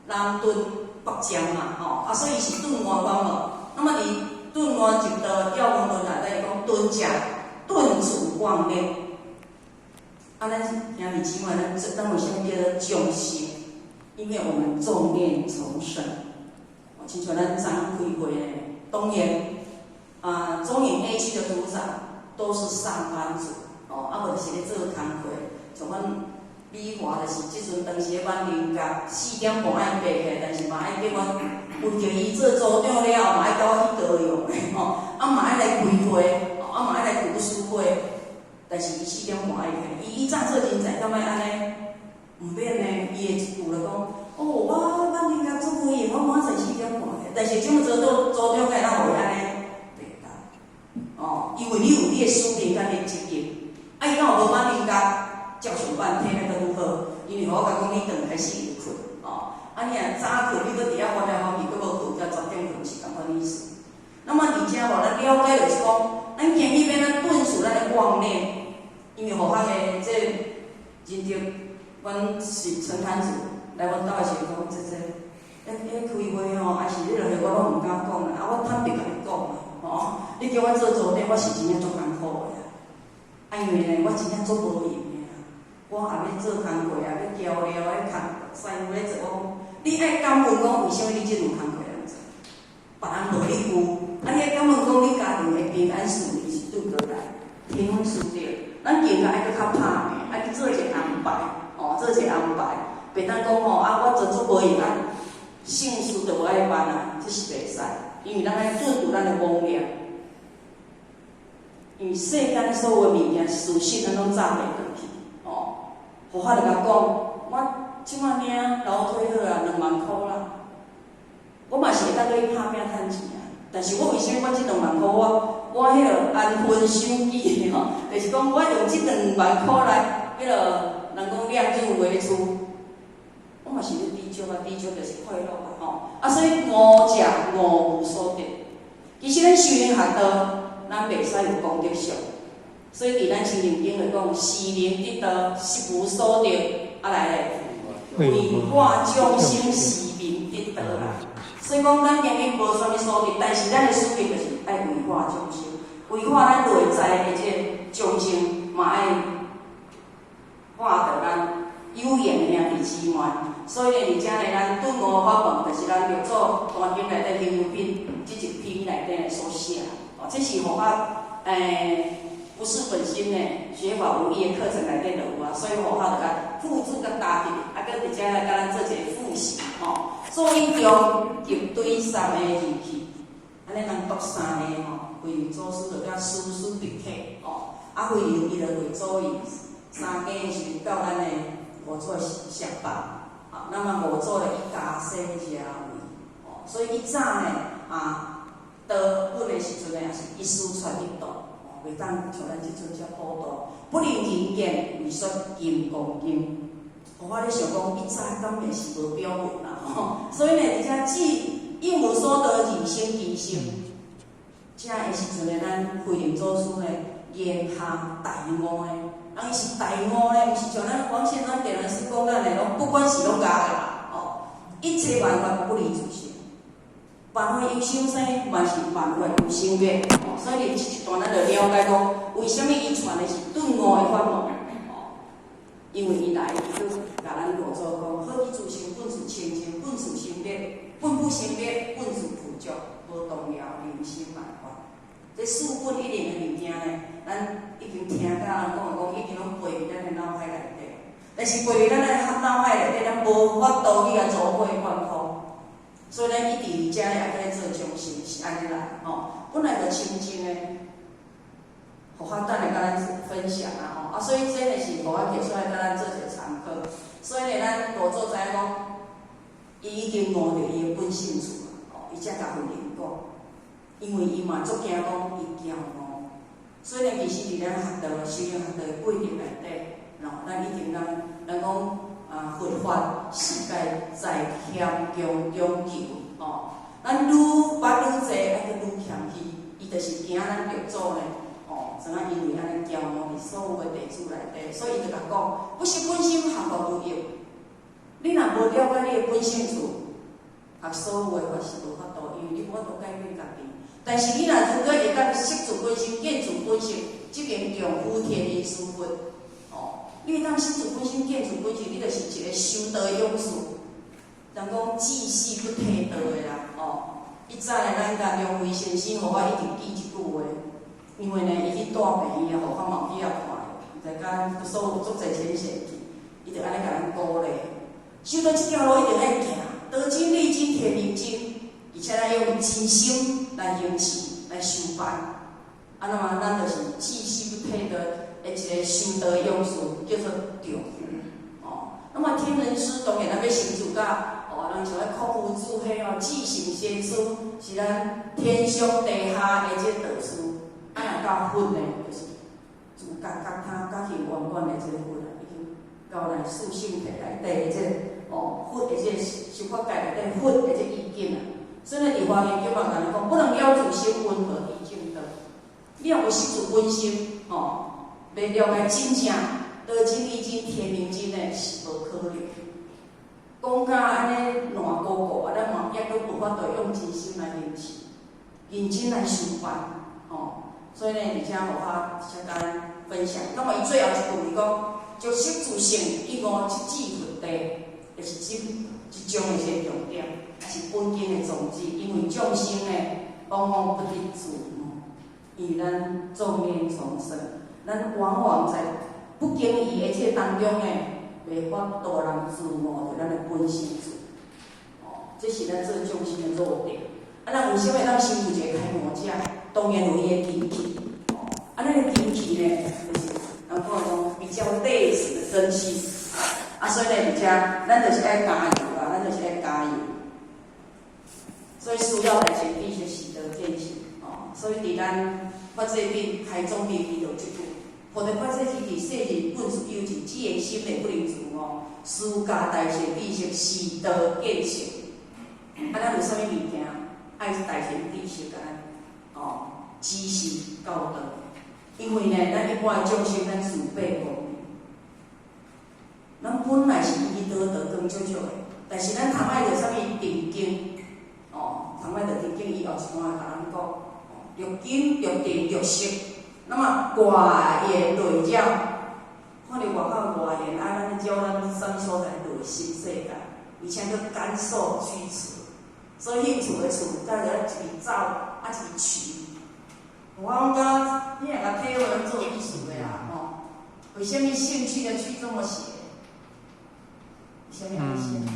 南頓北漸嘛，吼，啊，所以是頓悟法門。那麼佇頓悟入道要門論內底講，頓者頓除妄念。啊，咱兄弟姊妹，咱為啥物叫做眾生？因為我們眾念叢生。哦，親像咱昨開會呢，當然啊，中影 A 區的組長都是上班族，哦，啊無就是咧做工課，像阮美華就是這陣當時咧挽人甲4點半愛爬起來，但是嘛愛叫阮為著伊做組長了後，嘛愛佮我去高雄，吼，啊嘛愛來開會，啊嘛愛來讀書會，但是伊四點半愛起來，伊以前做人才敢愛按呢？毋免呢，伊會一句就講，哦，我挽人甲做無閒，我明仔載四點半起來，但是這麼做做組長敢會當予伊按呢？袂當，哦，因為你有你的使命佮你的責任，啊，伊若有無挽人甲照上班體力閣愈好，因為我共講，你轉開始會睏，哦，啊你若早睏，你閣佇遐翻來翻去，閣無睏，才10點睏是仝款意思。那麼佇遮予咱了解就是講，咱今日欲按怎斷除咱的妄念，因為護法的這仁德，阮是陳壇主來阮兜的時陣講，這彼彼開會吼，還是你落去，我攏毋敢講啦，啊，我坦白共你講啦，吼，你叫我做組長，我是真正足艱苦的啊，啊，因為呢，我真正足無閒的啊，我也欲做工課，也欲交流，欲工師傅咧做，我講，你愛感恩講，為啥物你這份工課通做？別人無你有，啊，你愛感恩講，你家庭的平安順利是對佗來？天恩師德，咱更加愛閣較拍拼，愛去做一個安排，哦，做一個安排，袂當講吼，啊，我做足無閒啊，聖事就無愛辦啊，這是袂使，因為咱愛斷除咱的妄念，因為世間所有的物件事實，咱攏走袂轉去，哦。護法就共講，我這馬領勞退好啊，2萬箍啦，我嘛是會當閣去拍拼趁錢啊。但是我為啥物我這兩萬箍我彼個安分守己吼，就是講我用這兩萬箍來彼個人講量入為出，我嘛是咧知足啊，知足就是快樂啊吼。啊，所以悟者悟無所得。其實咱修行學道，咱袂使有功德相。所以佇咱清淨經會講，是能得道，實無所得。啊來咧，為化眾生是名得道啦。所以講，咱今日無啥物所得，但是咱的使命就是愛為化眾生，為化咱內在的這個眾生，嘛愛化導咱有緣的兄弟姊妹。所以呢，佇遮呢，咱頓悟法門，就是咱六祖壇經內底行由品這一篇內底所寫。哦，這是護法不是本心呢，學法無益的課程內底就有啊，所以護法就共附註佮搭去，啊，閣佇遮來共咱做一個複習吼。所以中集對三个入去，按呢人讀三個吼，慧能祖師就佮絲絲必契吼，啊，慧能伊就會祖伊三更的時陣到咱的五祖舍房，啊，那麼五祖咧伊加洗遮位，哦，所以伊早呢啊，倒本的時陣呢，也是一師傳一徒。袂當像咱這陣遮普渡，不能人見，為說金剛經。我咧想講，伊早敢會是無表文啦吼，所以呢，佇遮只應無所得，而生其心。這的時陣呢，咱慧能祖師呢，言下大悟呢，人伊是大悟呢，毋是像咱王先生、點傳師講咱的，攏不管是攏假的啦，哦，一切萬法不離自性。萬法由心生，嘛是萬法由心滅。哦，所以佇這一段咱就了解講，為啥物伊傳的是頓悟的法門？哦，因為伊來伊閣共咱五祖講，好去自性本自清淨，本自生滅，本不生滅，本自具足，無動搖人生萬法。這四本一靈的物件呢，咱已經聽甲人講講，已經攏背佇咱的腦海內底。但是背佇咱的腦海內底，咱無法度去共做會貫通。所以咱一直佇遮咧，愛閣咧做眾生，是按呢來吼。本來就清淨的，護法等下共咱分享啊吼。啊，所以這個是護法提出來共咱做一個參考。所以呢，咱五祖知影講，伊已經悟著伊的本性處啊，吼，伊才共慧能講，因為伊嘛足驚講伊驕傲。所以呢，其實佇咱學道、修行學道的過程內底，吼，咱已經咱講啊，佛法世界在謙恭中求，吼，咱愈捌愈濟，愛閣愈謙虛。伊就是驚咱六祖呢，吼，知影因為按呢驕傲佇所有的弟子內底，所以伊就共講，不識本心，學法無用。你若無了解你的本性處，學所有的法是無法度，因為你無法度改變家己。但是你若如果會當識自本心、見自本性，這間丈夫天人師佛，哦，你會當識自本心、見自本性，你就是一個修道勇士。人講至死不退道的啦，哦。以早呢，咱共良輝先生，予我一直記這句話，因為呢，伊去帶病院，予我嘛有去遐看，毋知佮所有足濟前線去，伊就按呢共咱鼓勵。修道這條路一定愛行，道真、理真、天人真，而且咱用真心來行持、來修辦。啊，那麼咱就是至死不退道的一個修道勇士，叫做丈夫。哦，那麼天人師當然咱欲成就甲。哦，人像彼孔夫子彼哦，至聖先師是咱天上地下的這個導師。啊，若到佛呢，就是自覺覺他覺行圓滿的這個佛啊，已經到咱四聖諦內底的這個哦，佛的這個修法界內底佛的這個意境啊。所以呢，佇華嚴經嘛，共咱講，不能了自心，雲何依正道？你若無識自本心，哦，袂了解真正道真、理真、天命真的，是無可能。講甲按呢爛糊糊啊，咱嘛抑閣無法度用真心來行持，認真來修辦，吼。所以呢，佇遮予我小共咱分享。那麼伊最後一句伊講：著識自性，一悟即至佛地，就是這這章的一個重點，也是本經的宗旨。因為眾生呢，往往不得自悟，因為咱眾念叢生，咱往往在不經意的這個當中呢，袂法度人自悟著咱的本性自，哦，這是咱做眾生的弱點。啊，咱為啥物會當成就一個開悟者？當然有伊的根器。哦，啊，咱的根器呢，就是人講講比較類似的根器。啊，所以呢，佇遮咱就是愛加油啦，咱就是愛加油。所以需要大乘知識士道見性，哦，所以佇咱法界品開宗明義就這句：菩提法界之智，世人本自有智，只緣心內不能自悟，須加大乘知識士道見性。啊，咱有啥物物件愛大乘知識共咱哦指示教導？因為呢，咱一般的眾生，咱自閉光明，咱本來是伊道道光照照的，但是咱通愛著啥物定經？哦，通愛著定經以後一般共咱講，著金、著定、著色，那麼外緣內擾，看著外口外緣，啊，咱擾咱啥物所在內心世界，而且閣感受驅馳，所以興趣的趣，佮一直走，啊一直馳。我感覺你若共體會咱做藝術的啦，吼，為啥物興趣的趣這麼寫？為啥物按呢寫？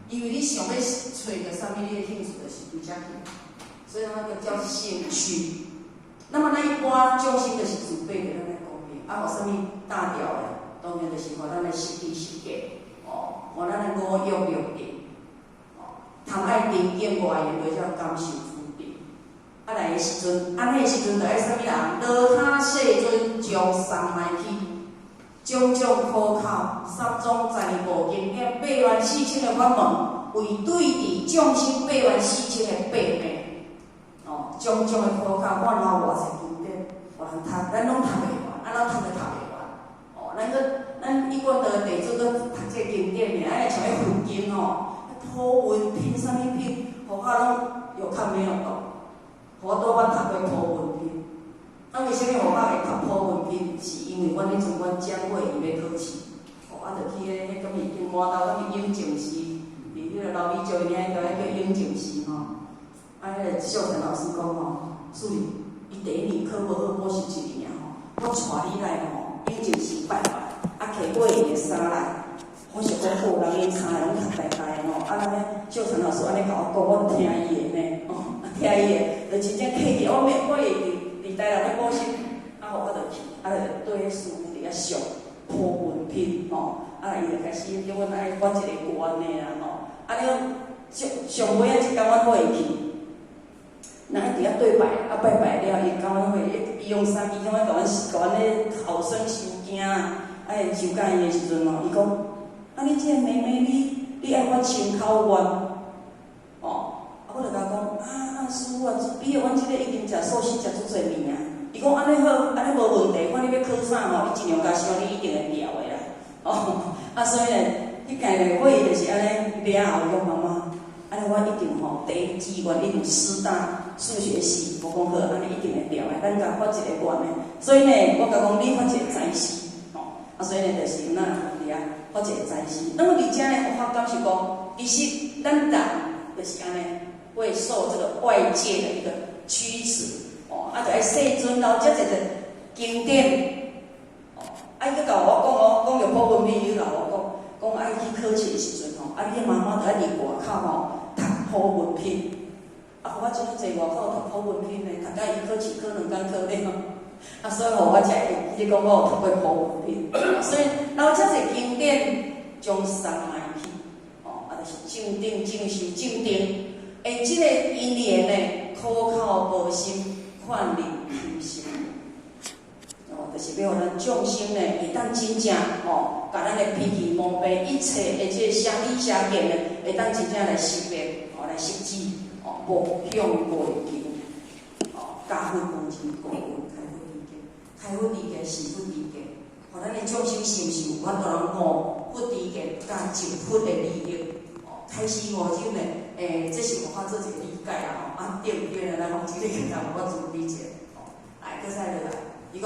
因為你想欲揣著啥物，你的興趣就是佇遮去，所以那個叫興趣。那麼咱一般眾生就是自閉的咱的光明，啊，予啥物打掉的？當然就是予咱的識知識見，哦，予咱的五欲六定，哦，貪愛定見外緣，就叫感受苦定。啊，來的時陣，按呢的時陣，就愛啥物人？羅他世尊將三昧起，種種苦口，三種十二部經典，8萬4千個法門，為對治眾生8萬4千個病病，哦，種種的苦口，我拿偌濟經典，予人讀，咱攏讀袂完，啊，咱讀都讀袂完，哦，咱閣咱一貫的地主閣讀這個經典爾，啊，像彼佛經吼，普門品啥物品，予我攏有看沒有懂，我拄捌讀過普門品。啊，為啥物我會讀普門品？是因為阮彼陣阮長輩伊欲考試，哦，啊，就去彼彼敢是金門頭，敢是永靖寺，佇彼個老米石遐條彼叫永靖寺吼。啊，彼個秀成老師講吼，淑玲，伊第一年考無好，補習一年吼，我帶你來吼永靖寺拜拜，啊，摕過伊的衫來。我想講好，人𪜶衫攏讀大大的吼，啊，咱咧秀成老師按呢共我講，我聽伊的呢，哦，聽伊的，就真正客氣，我免我會佇佇台南咧補習，啊，予我就去，啊，就對彼師傅佇遐上普門品吼，啊，伊就開始叫阮愛發一個願的啦吼，啊，了上上尾仔這工阮會去，人佇遐對拜，啊拜拜了，伊教阮會，伊用三字經共阮共阮咧後生受驚，啊，受教伊的時陣吼，伊講，啊，你這個妹妹，你愛發千口願，哦，啊，我就共伊講，啊啊，師傅啊，比如阮這個已經食素食食足濟年啊，伊講按呢好，按呢無問題，看你欲考啥吼，你盡量共想，你一定會牢的啦，哦，啊，所以呢，彼屆會議就是按呢了後，伊講媽媽，按呢我一定吼，第一志願一定師大數學系。我講好，按呢一定會著的。咱共發一個願的，所以呢，我共講你發一個災師，吼，啊，所以呢，就是那佇遐發一個災師。那麼佇遮呢，我發覺是講，其實咱人就是按呢，會受這個外界的一個驅使，哦，啊，就愛世尊老遮濟個經典，哦，啊，伊閣共我講哦，講著普門品，伊閣共我講，講愛去考試的時陣吼，啊，你媽媽就愛佇外口吼讀普門品，啊，予我這麼濟外口讀普門品呢，讀甲伊考試考兩工考了，啊，所以予我才會記得講我有讀過普門品，所以老遮濟經典將送來去，哦，啊，就是正定、正修、正定，欸，這個因緣呢，苦口婆心勸人求心，哦，就是欲予咱眾生呢，會當真正吼，共咱的脾氣毛病一切的這個邪理邪見呢，會當真正來識別，哦，來識止，哦，無向外求，哦，加佛無盡，過分開佛知見，開佛知見是佛知見，予咱的眾生是毋是有法度通悟佛知見，佮證佛的利益，哦，開示悟入呢？欸，這是無法做一個理解啊！吼，啊對毋對呢？咱講這個其實無法做理解。吼，來，閣再落來，伊講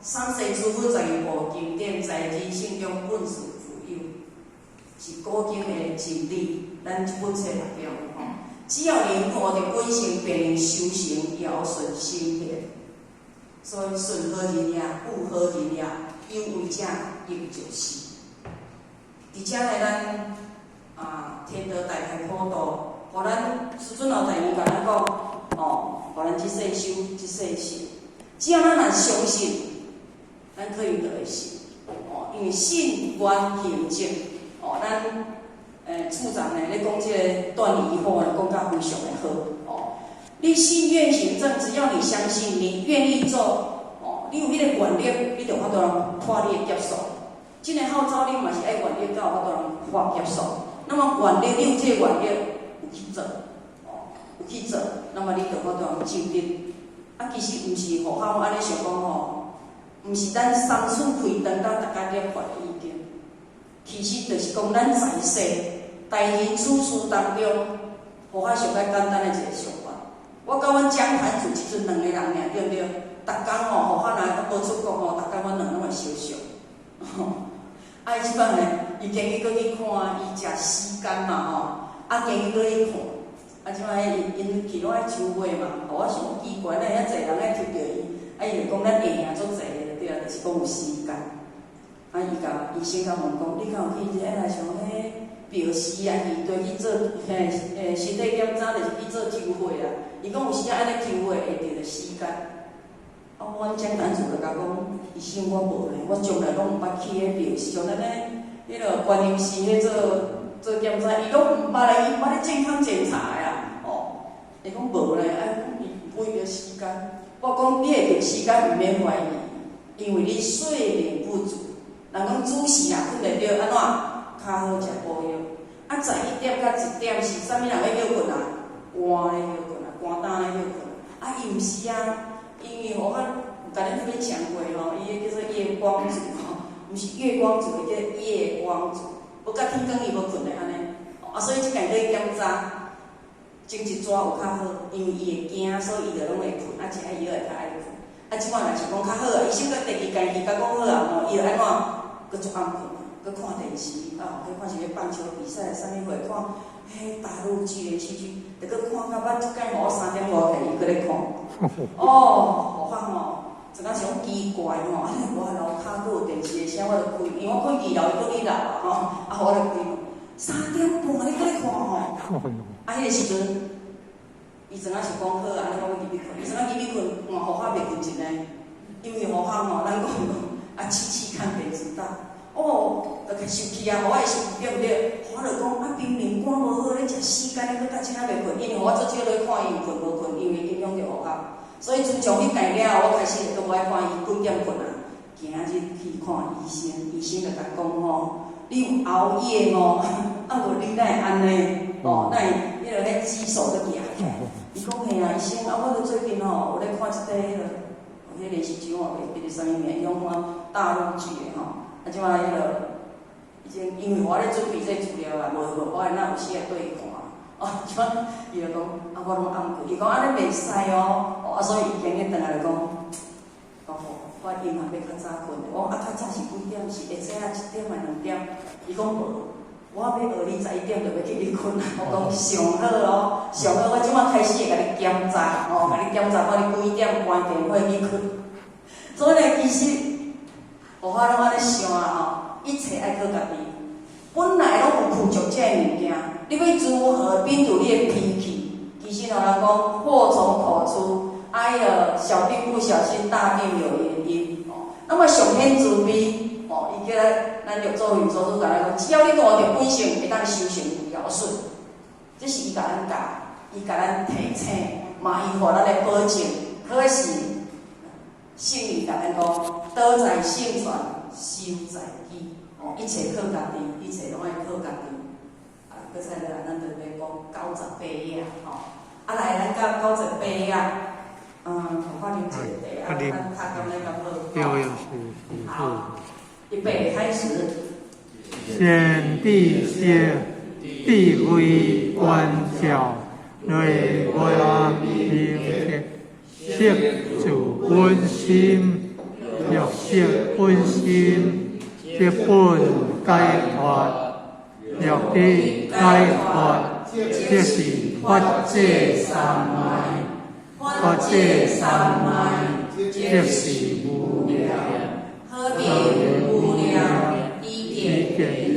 三世諸佛十二部經典，在人生中本自具有，是古今的真理。咱這本冊內邊吼，只要你悟著本性，便能修成堯舜心願。所以順好人也，悟好人也，有為者亦就是。佇遮呢，咱啊，天道大開普度，予咱師尊老大師共咱講，哦，予咱這世修，這世信。只要咱若相信，咱可以就會信。哦，因為信願行證，哦，咱處長呢咧講這個斷疑惑呢，講甲非常的好。哦，你信願行證，只要你相信，你願意做，哦，你有彼個願力，你就有法度破你的劫數。這個號召你嘛是愛願力，才有法度破劫數。那麼願力，你有這個願力，有去做，哦，有去做，那麼你就法度證得。啊，其實毋是互我按呢想講吼，毋是咱三寸開斷到逐家念佛已經，其實就是講咱在世待人處事當中，予我上較簡單的一個想法。我佮阮江壇主這陣兩個人爾，對毋對？逐工吼，予我若無出國吼，逐工阮兩攏會相惜。啊，伊這擺呢，伊建議閣去看，伊食時間嘛吼，啊，建議閣去看，啊，這擺𪜶𪜶去攏愛抽血嘛，予我想奇怪，哪會遐濟人愛抽著伊？啊，伊就講咱會贏足濟的，對啊，就是講有時間。啊，伊共醫生共問講，你敢有去遐來像彼表示啊，去對去做嘿身體檢查，就是去做抽血啊。伊講有時仔按呢抽血會著時間。啊，阮江壇主就共講，醫生我無呢，我從來攏毋捌去彼廟，像咱咧彼落觀音寺彼做做檢查，伊攏毋捌咧，伊毋捌咧健康檢查的啊，哦，伊講無咧，啊，伊為著時間，我講你會著時間毋免懷疑，因為你睡眠不足。人講主時若睏會著，按怎較好食補藥。啊，11點到1點是啥物人咧歇睏啊？寒咧歇睏啊，寒冬咧歇睏。啊，伊毋是啊，因為我有共恁分享過吼，伊彼叫做夜光族吼，毋是月光族，伊叫夜光族。無甲天光伊無睏的按呢。啊，所以這擺去檢查，前一逝有較好，因為伊會驚，所以伊就攏會睏，啊，食彼藥會較愛睏。啊，這擺若是講較好啊，醫生閣第二工期甲講好啊，吼，伊就按怎？閣足暗睏啊，閣看電視啊，彼看是咧棒球比賽，啥物貨看，彼大陸劇連續劇，就閣看到捌這擺予我3點外起來，伊閣咧看。哦，予我吼，就敢想奇怪吼，按呢我樓跤閣有電視的聲，我就開，因為我睏二樓，伊睏一樓啊吼，啊，我就開。3點半你閣咧看吼？啊，彼個時陣，伊陣仔是講好啊，按呢我欲入去睏，伊陣仔入去睏，嘛予我袂睏一呢，因為予我吼，咱講啊，痴痴看便知道。哦，就較生氣啊，予我會生氣對毋對？我就講啊，明明肝無好，咧食時間，你閣到這仔袂睏，因為我足少咧看伊有睏無睏，因為影響著呼吸。所以自從彼擺了後，我開始都無愛看伊幾點睏啊。今日去看醫生，醫生就共講吼，你有熬夜吼，啊無你哪會按呢？哦，哪會彼指數閣舉起來？伊講嘿啊，醫生啊，我最近吼有咧看一塊彼個，彼連續劇我袂記得啥物名，伊講看大陸劇的吼。啊，這擺彼個已經因為我咧準備這資料啊，無無我會哪有時會對看。哦，這擺伊就講，啊，我攏暗睏，伊講按呢袂使哦，哦，啊，所以伊今日轉來就講，講吼，我銀行欲較早睏，我講啊，較早是幾點？是會早1點還2點？伊講無，我欲學你11點就欲去你睏啊。我講上好哦，上好，我這擺開始會共你檢查，哦，共你檢查看你幾點關電話去睏。所以呢，其實，我攏按呢想啦吼，一切愛靠家己。本來攏有具足這个物件，你欲如何摒除你的脾氣？其實有人講禍從口出，哎呀，小病不小心，大病有原因。哦，那麼上顯慈悲，哦，伊叫咱咱六祖慧祖師共咱講，只要你悟著本性，會當修成如尧舜。這是伊共咱教，伊共咱提醒，嘛伊予咱的保證。可是聖人共咱講，道在性傳，修在己。哦，一切靠家己，一切攏愛靠家己。啊，閣再來，咱就欲講98頁吼。啊，來，咱到98頁，我啉一個茶，啊，咱讀敢咧較好。有有是是。好，預備開始。賢愚識，智慧觀照，內外明徹，色住本心，若色本心，即本解脫；若得解脫，即是法界三昧。法界三昧，即是無量。何名無量？彼見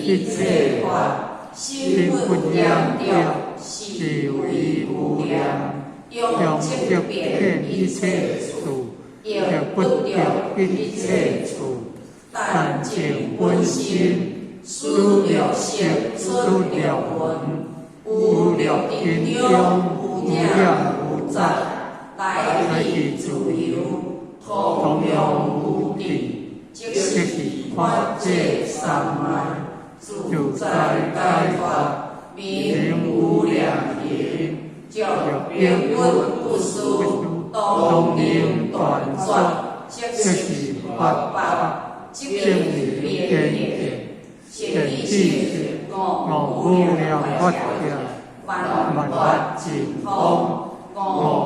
一切法，心不染著，是為無量。用即遍一切處，亦不著一切處。但淨本心，此六色出六雲，有六塵中無染無雜，來去自由，同樣無定，即是法界三昧，自在解脫，名無量行，著平穩不思，當能斷絕，即是法法，即名名邊見，賢愚識五無量法界，萬萬法法盡盡通，通，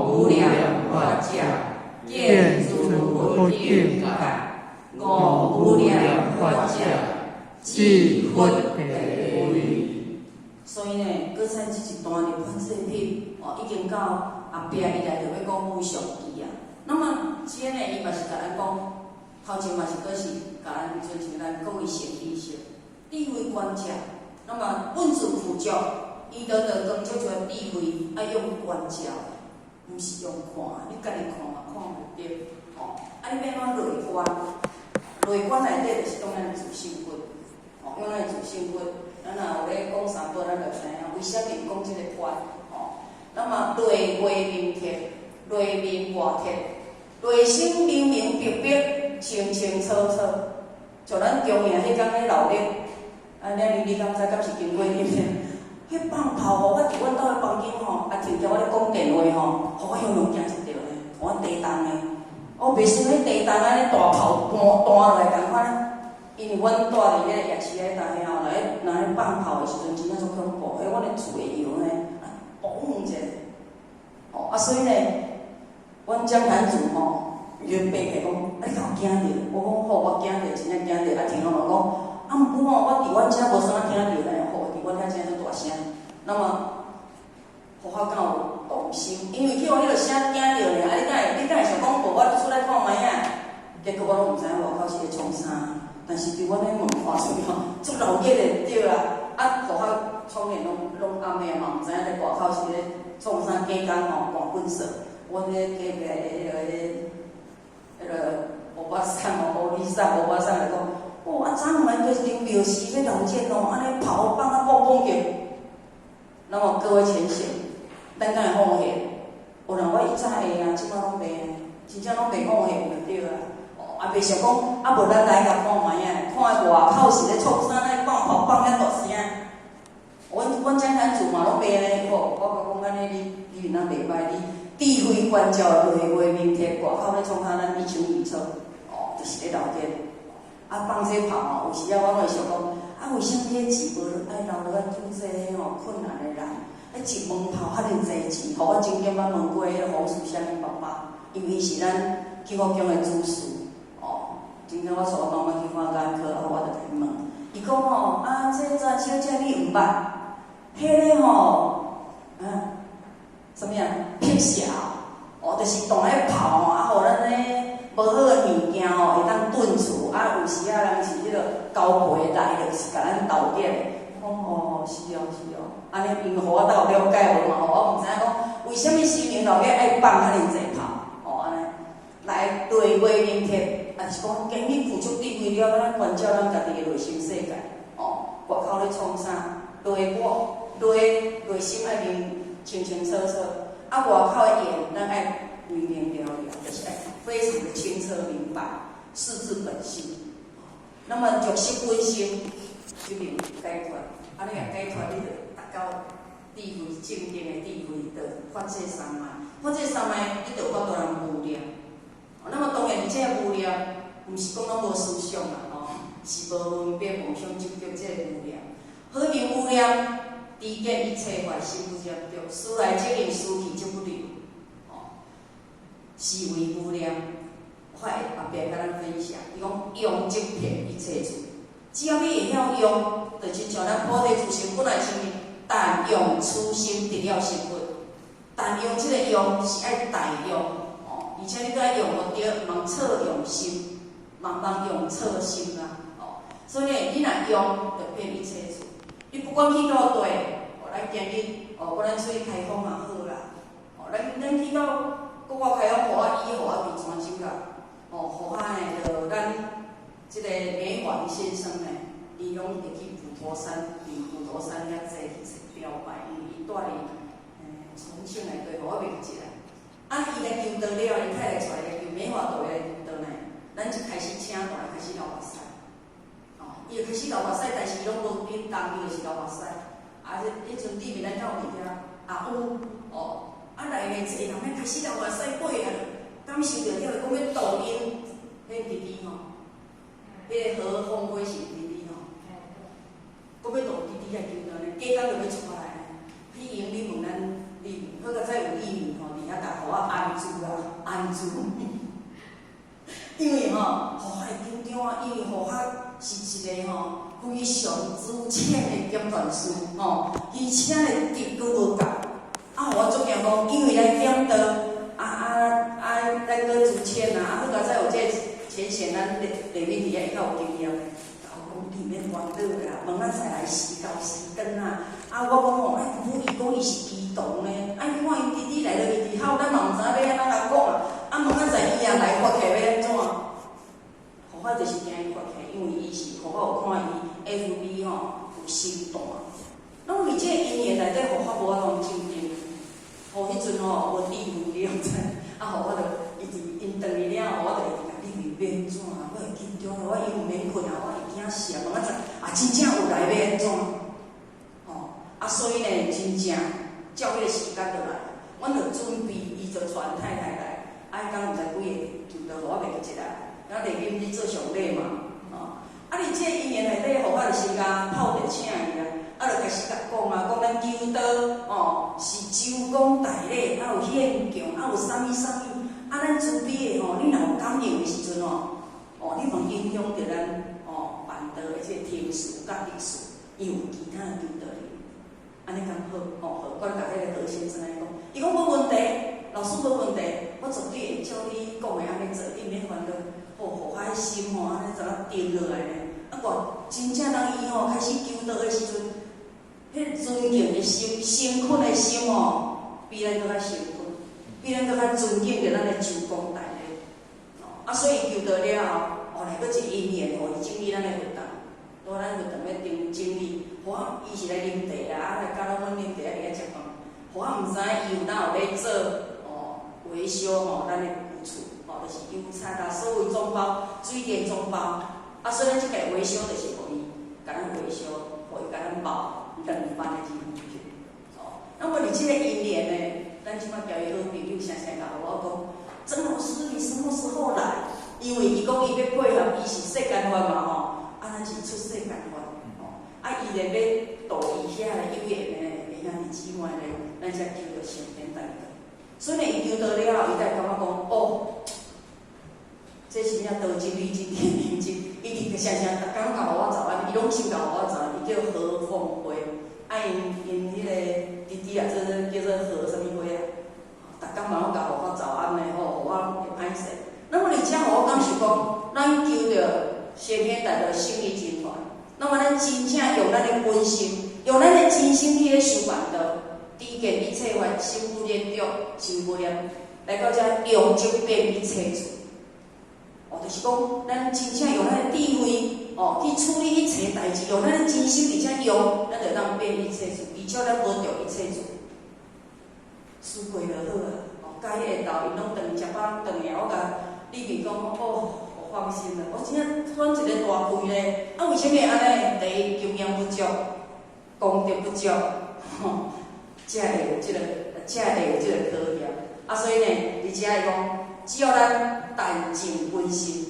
五無量法者，見諸佛境界，五無量法者，至佛地位。所以呢，閣再這一段的法界品，哦，已經到後壁，伊來就欲講無上智啊。那麼，這呢，伊嘛是共咱講，頭前嘛是閣是共咱親像咱各位善知識，智慧觀照。那麼本自具足，伊就講這個智慧愛用觀照的，毋是用看，你家己看嘛看無著，吼。啊，你欲按怎內觀？內觀內底就是用咱的自性佛，吼，用咱的自性佛。咱若有咧講三寶，咱就知影為啥物講這個觀，吼。那麼內外明徹，內明外徹，內心明明白白、清清楚楚。像咱中營彼工咧鬧熱，啊，你敢知敢是經過迄邊？彼放炮吼，我佇阮兜的房間吼，啊，聽著我咧講電話吼，予我雄雄驚一著咧，予我地動的。我袂輸彼地動按呢大炮彈彈落來仝款，因為阮住佇彼個夜市彼搭遐吼，若咧放炮的時陣，真正足恐怖。彼阮的厝會搖呢，啊，嘣一下，哦，啊，所以呢，阮掌權主吼，伊就爬起來講，啊，你敢有驚著？我講好，我驚著，真正驚著。啊，聽講嘛講，啊，毋過吼，我佇阮遮無啥聽著呢，吼，佇阮遐真正足大聲。那麼，予我敢有動心，因為去予彼個聲驚著呢，啊，你敢會想講無？我出來看覓仔，結果我攏毋知影外口是咧創啥。但是佇阮彼門看出去吼，足鬧熱的對啦。啊，予我窗簾攏暗的嘛，毋知影咧外口是咧創啥假工吼，灌糞掃。阮彼隔壁的彼個歐巴桑吼，歐尼桑、歐巴桑來講，哦，啊，昨昏來就是廟時欲鬧熱哦，按呢炮放啊嘣嘣叫。那麼各位淺顯，咱敢會放下？有人我以早會啊，這擺攏袂，真正攏袂放下就對啊。哦，啊，袂想講，啊，無咱來共看覓仔，看外口是咧創啥，咧放炮放遐大聲。阮掌權主嘛攏袂呢，吼，我講按呢，你若袂歹，你智慧觀照內外明徹，外口咧創啥，咱一清二楚。哦，就是咧鬧熱。啊，放這炮吼，有時啊，我攏會想講，啊，為啥物彼錢無愛留落來救濟彼吼困難的人？啊，彼一門炮遐爾濟錢，予我曾經捌問過彼個黃樹香𪜶爸爸，因為伊是咱啟福宮的主事，哦，今天我帶我媽媽去看眼科，啊，我就共伊問，伊講吼，啊，這詹小姐你毋捌，彼个吼，啊，啥物啊，辟邪，哦，就是動咧炮吼，啊，予咱咧無好的物件吼，會當斷除，啊，有時啊，人是彼個交陪來，就是共咱導點的。我講哦，是哦，是哦，按呢因為予我較有了解無嘛吼，我毋知影講為啥物神明老爺愛放遐爾濟炮，吼按呢，來內外明徹，啊，就是講經已具足智慧了，咱觀照咱家己的內心世界，哦，外口咧創啥？內我內內心愛明清清楚楚，啊，外口的言咱愛明明了了，就是愛非常的清楚明白，識自本性。那麼著色本心就能解脫，啊，你若解脫，你就達到智慧正見的智慧，就法界三昧。法界三昧，你就有法度通無念。那麼當然，這個無念，毋是講攏無思想啦，吼，是無分別妄想執著這個無念。何名無念？知見一切法心不執著，思來則應，思去則不留。吼，是為無念。我會後壁共咱分享，伊講用即遍一切處，只要你會曉用，就親像咱菩提自性本來是但用此心得了成佛。但用這個用是愛大用，哦，而且你閣愛用無著，毋通錯用心，茫茫用錯心啦，哦，所以呢，你若用，就遍一切處。你不管去佗佗，哦，咱今日哦，咱出去開講也好啦，哦，咱去到國外開講，予我伊予我佇泉州啦。哦，予我呢，就咱這個梅華先生呢，伊攏會去普陀山，佇普陀山遐坐去朝拜，因為伊住佇重慶內底，我袂記得。啊，伊來求道了，伊太太帶來求梅華道來求道呢，咱就開始請大開始流目屎。哦，伊就開始流目屎，但是伊攏無叮當，伊就是流目屎。啊，彼陣對面咱敢有佇遐？也有，哦，啊來呢，濟人咧開始流目屎，尾啊，感受著了，講欲度𪜶，彼弟弟吼，彼個何鳳輝是弟弟吼，講欲度弟弟來求道呢，隔工就欲出來。彼用你問咱，你好佳哉有義民吼，佇遐共予我安住啊，安住。因為吼，予我會緊張啊，因為予我是一個吼非常資淺的點傳師吼，而且呢德閣無夠。啊，予我足驚講，因為來點道，啊啊啊，咱閣資淺啊，啊好佳哉有這個淺顯，咱內面佇遐會較有經驗。我講你免煩惱啦，問仔載來時到時轉啊。啊，我講吼，哎，姑伊講伊是乩童呢，啊，你看伊弟弟來了，伊佇吼，咱嘛毋知影欲按怎共講啊。啊，問仔載伊若來發起欲按怎？予我就是驚伊發起，因為伊是予我有看伊 FB 吼有心斷。攏為這個因緣內底，予我無法度鎮定。予彼陣吼無智慧，你毋知？啊，予我就一直𪜶轉去了後，我就一直共你欲按怎？我會緊張，我伊毋免睏啊，我會驚死啊！問仔載啊，真正有來欲按怎？吼啊，所以呢，真正照彼個時間就來，阮就準備，伊就傳太太來，啊，彼工毋知幾个，就予我袂記得啦。啊，麗金你做上禮嘛，吼。啊，佇這個因緣內底，予我就先共泡茶請伊啊，啊，就開始共講啊，講咱求道哦，是周公大禮，啊有獻供，啊有啥物啥物，啊咱慈悲的吼，你若有感應的時陣吼，哦，你嘛影響著咱哦辦道的這個程序佮歷史，伊有其他的求道人，按呢敢好？哦，好，我共彼個何先生按呢講，伊講無問題，老師無問題，我絕對會照你講的按呢做，你免煩惱。哦，予我心吼按呢怎啊定落來呢？啊，我真正當伊吼開始求道的時陣，彼個尊敬的心、誠懇的心吼，比咱閣較誠懇，比咱閣較尊敬著咱的周公大禮。哦，啊，所以求道了後，後來閣一個因緣，予伊整理咱的佛堂，拄咱佛堂欲整整理，我伊是來啉茶啦，啊來教咱阮啉茶，啊佇遐食飯，我毋知伊有哪有咧做哦維修吼，咱的舊厝吼，就是油漆啦，所有總包、水電總包，啊，所以咱這屆維修就是予伊共咱維修，予伊共咱包2萬的人民幣。哦，那麼佇這個因緣呢，咱這擺交伊好朋友，常常共我講，曾老師你什麼時候來？因為伊講伊欲配合，伊是世間法嘛吼，啊，咱是出世間法，吼，啊，伊咧欲度伊遐的有緣的兄弟姊妹咧，咱才求著升天大道。所以呢，伊求道了後，伊才會感覺講，哦，這是啥道真理真天命真，伊直常常逐工共我早安，伊攏先共我早安，伊叫何鳳輝，啊𪜶𪜶彼個弟弟啊，這個叫做何啥物輝啊？逐工嘛攏共我早安的吼，予我會歹勢。那麼而且予我感受講，咱求著先天大道聖意真傳，那麼咱真正用咱的本心，用咱的真心去咧修辦道，知見一切法，心不染著，心不念，來到遮用即變一切處。哦，就是講，咱真正用咱的智慧，哦，去處理一切代誌，用咱的真心而且用，咱就會當變一切處，而且咱無著一切處。輸過就好啊，哦，甲彼下晝𪜶攏轉食飽轉來，我共李敏講，哦，我放心啦，我真正喘一个大氣咧。啊，為啥物按呢？第一經驗不足，功德不足，吼，才會有這个，才會有這個考驗。啊，所以呢，而且伊講，只要咱淡靜本心，